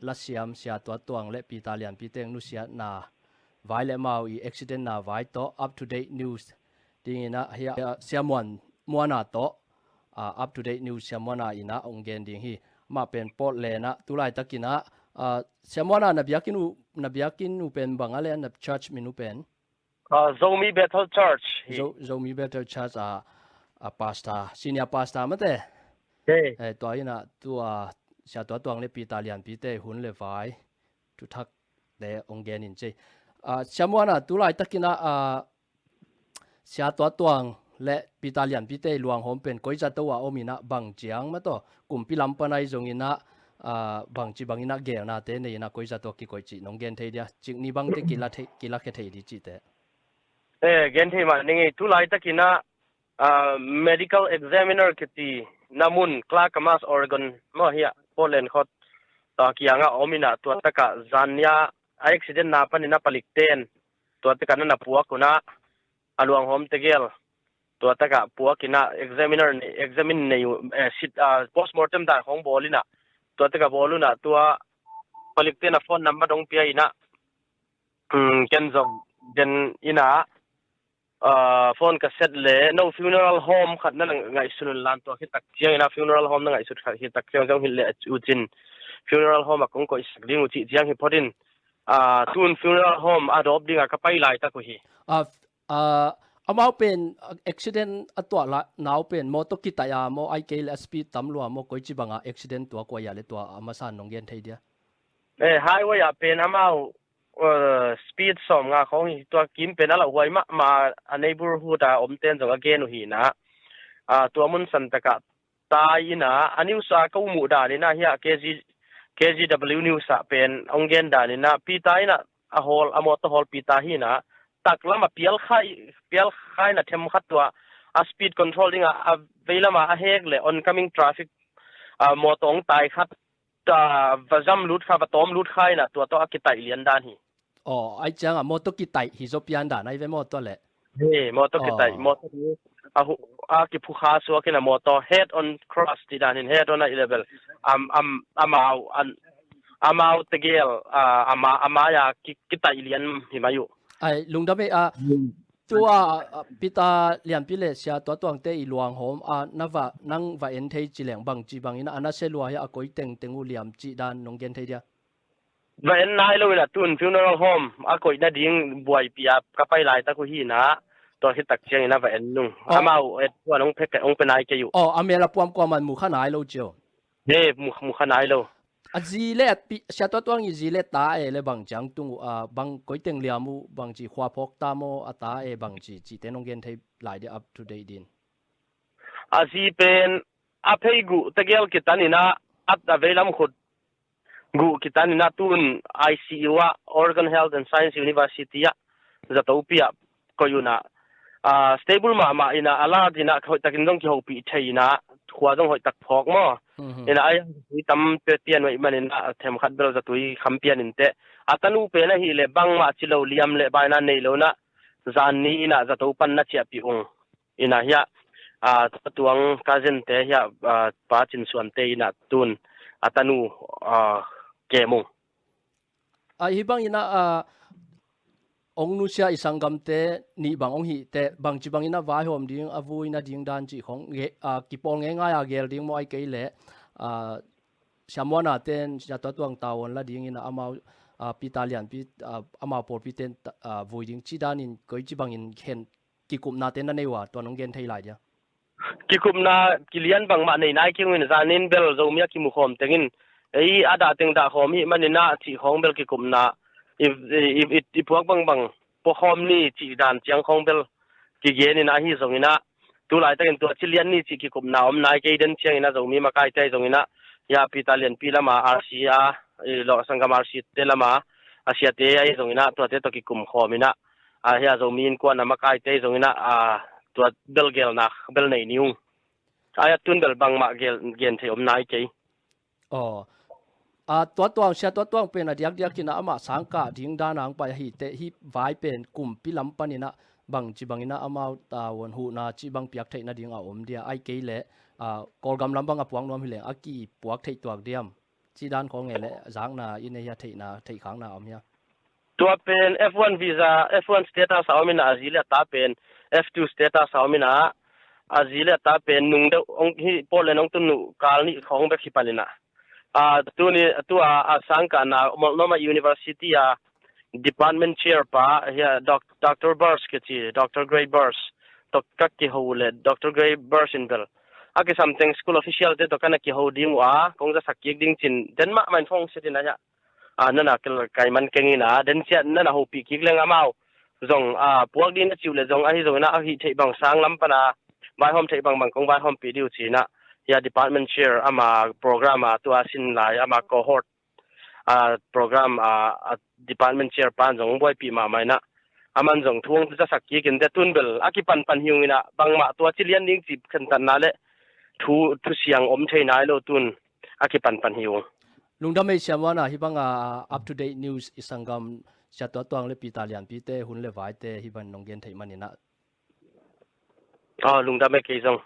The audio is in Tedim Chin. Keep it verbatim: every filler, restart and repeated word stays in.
lasiam Sia Tua Tuang le Peter Lianpi teng nusiatna vai le amau i accident na vai tawh up to date news dingin ah, hia, Sia Muan, Muana tawh, ah, up to date news Sia Muana in ah hong gen ding hi. Amah pen Portland ah, tu laitakin ah, ah, Sia Muana na biakinn uh, na biakinn uh pen bang a le na church min uh pen? Ah, Zomi Bethel Church hi. Zo-, Zomi Bethel Church a, a pastor, senior pastor mate. Hey. Eh, tua in ah, tua Sia Tua Tuang le Peter Lianpi te hun le vai, thuthak te hong gen in ci. Ah, Sia Muana, tu laitakin ah, ah, Sia Tua Tuang le Peter Lianpi te luanghawm pen koi zato a om in ah bang ciang maw taw, kumpi lam pan ahi zongin ah, ah, bangci bangin ah gelnate nei in ah koi zato kikoih cih nong gen thei dia, cikni bangte kila thei, kilakhia thei di cihte. Eh, gen thei mah ning ei, tu laitakin ah, ah, medical examiner kiti na mun Clackamas, Oregon maw, hia Portland khawng ta kiangah om in ah, tua takah zan nia a accident na panin ah palikten tua takah na na puak un ah, a luanghawm tegel tua takah puak in ah examiner nei, examine nei uh, eh, sit, ah, postmortem dan khawng bawl in ah, tua takah bawl un ah, tua palikten a phone number dong pia in ah, um, ken zong den in ah, ah, phone ka set le, no funeral home khat na na ngaihsun un la, tua khit tak ciangin ah funeral home na ngaihsut khat khit tak ciang zong hilh le uh cin funeral home ah kong koihsak ding uh cih ciang hi phot in, ah, tun funeral home a dawp dingah ka pai laitak uh hi. Ah, ah, amau pen, ah, accident a tuah la, nau pen mawtaw kitai a maw, ai kei le a speed tam lua maw, koici banga accident tua kua a le tua a masa nong gen thei dia? Eh, highway ah pen amau, eh, speed sawmnga khawng hi, tua kim pen a lauhuai mahmah, a neighborhood a omten zong a gen uh hi in ah, ah, tua mun san takah tai in ah, a news ah ka muh dan in ah, hia K G, K G W news ah pen hong gen dan in ah, Peter in ah a hawl, a mawtaw hawl Peter hi in ah, taklam a pial khai, pial khai in ah themkhat tua a speed control dingah a veilam ah a hek le oncoming traffic, ah, mawtaw hong tai khat, ah, va zam lut kha, va tawm lut kha in ah tua tawh a kitaih lian dan hi. Aw, ai ciangah mawtaw kitaih hi zaw pian dan ai ve mawtaw le. He, mawtaw kitaih, aw, mawtaw hi a hu-, a kiphu kha suak in ah mawtaw head on crash cih dan in, head on a i level. Am, am, amau, an, amau tegel, ah, ama, ama ya ki, kitaih lian hi mai uh. Ai, lungdam ei, ah, hmm. Tua, ah, Peter Lianpi le Sia Tua Tuangte i luanghawm, ah, na va, nang va en thei ci leng bangci bangin a na sia lua hia, a koi tengteng uh liam cih dan nong gen thei dia? Va en nai lo in ah tun funeral home a koih nading buaipih a ka pai laitak uh hi in ah, tua khit tak ciangin ah va en nung. Aw. Amau et puan hong pia, hong pia nai kei uh. Aw, a mel a puam kuaman mu kha nai lo cio. He, mu, mu kha nai lo. A zi le a pi, Sia Tua Tuang i zi le ta e le bang ciang tung uh, ah, bang koi teng liam uh, bangci khua phawk ta maw, a ta e bangci, cihte nong gen thei lai dia up to date din. A zi pen a phei guh tegel kitan in ah, at a veilam khut guh kitan in ah tun I C U ah, Oregon Health and Science University ah, zatopi ah koih un ah, ah, stable mahmah in ah, alert in ah, hoih takin zong kihopih thei in ah, khua zong hoih tak phawk maw. Mhm. In ah, ai, zui tam pe pian uh ahih manin ah, themkhat bel zatui kham pian in teh. A tanu pen ahih leh bangmah ci lo, liam le baina nei lo in ah, zan ni in ah zato pan na ciahpih ung. In ah hia, ah, Tua Tuang cousin te hia, ah, Pa Cin Suan te in ah tun a tanu, ah, kem ung. Ah, hih bangin ah, ah, hong nusia i sanggamte nih bang hong hih teh, bangci bangin ah vaihawm ding, a vui nading dan cih khong, nge-, ah, kipawl ngeingai a gel ding maw, ai kei leh, ah, Sia Muana ten, Sia Tua Tuang tavuan la dingin ah amau, ah, Peter Lianpi, ah, amau pawlpi ten ta-, ah, vui ding cih danin koici bangin khen kikupnate na nei uh a, tua nong gen thei lai dia? Kikupna kilian bangmah nei nai kei ung in, zanin bel Zomi a kimu khawm tengin, ei a dah teng dah khawm hih manin ah cih khawng bel kikupna i, i, i, i puak bangbang pua khawm ni cih dan ciang khawng bel kigen in ah, ahi zongin ah tu laitakin tua ci lian ni cih kikupna om nai kei. Den ciangin ah Zomi makaite ahi zongin ah, hia Peter Lianpi lama R C a, i lawh sanggam R C te lama a siate ahi zongin ah tuate tawh kikum khawm in ah, a hia Zomi Innkuan a makaite ahi zongin ah, a tua bel gelna bel nei ni ung. Ai a tun bel bangmah gel, gen thei om nai kei. Aw. A, Tua Tuang, Sia Tua Tuang pen a diakdiakin ah amah sangkah ding dan a hong pai ahi teh, hih vai pen kumpi lam panin ah bangci bangin ah amau tavuan huhna cih bang piak theih nading a om dia, ai kei leh, a, Kawlgam lam bang a puak nuam hi leng a kipuak theih tuak diam? Ci dan khawng e le zakna i nei hia, theihna, theihkhakna om hia? Tua pen F one visa, F one status a om ina, a zi le a ta pen F two status a om ina, a zi le a ta pen nung deuh hong, hi Portland hong tun uh kal nih khawng bek hi pan ina. A, tuni, tua a sangkahna Multnomah University a department chair pa, hia, Doc-, Doctor Burst kici, Doctor Gray Burst, tawh ka kiho le, Doctor Gray Burst in bel a kisam teng school official te tawh ka na kiho ding uh a, kong zasak kik ding cin, den mahmah in phone set ina hia. A, nana kel kai man keng ina, den ciat nana hopih kik leng amau zong, a, puak ding na ci uh le zong, ahi zong ina, a hih theih bang sang lam pana vaihawm theih bangbang kong vaihawmpih ding uh ci ina, hia department chair ama program a tua sin lai ama cohort, a, program a, a department chair pan zong buaipih mahmah ina, aman zong thu hong zasak kik in te, tun bel a kipanpan hi ung ina, bangmah tua ci lian ding ci khentatna le thu, thu siang om thei nai lo, tun a kipanpan hi ung. Lungdam ei Sia Muan a, hih bang a up to date news i sanggam Sia Tua Tuang le Peter Lianpi te hun le vai te hih bang nong gen theih man ina. A, lungdam ei kei zong.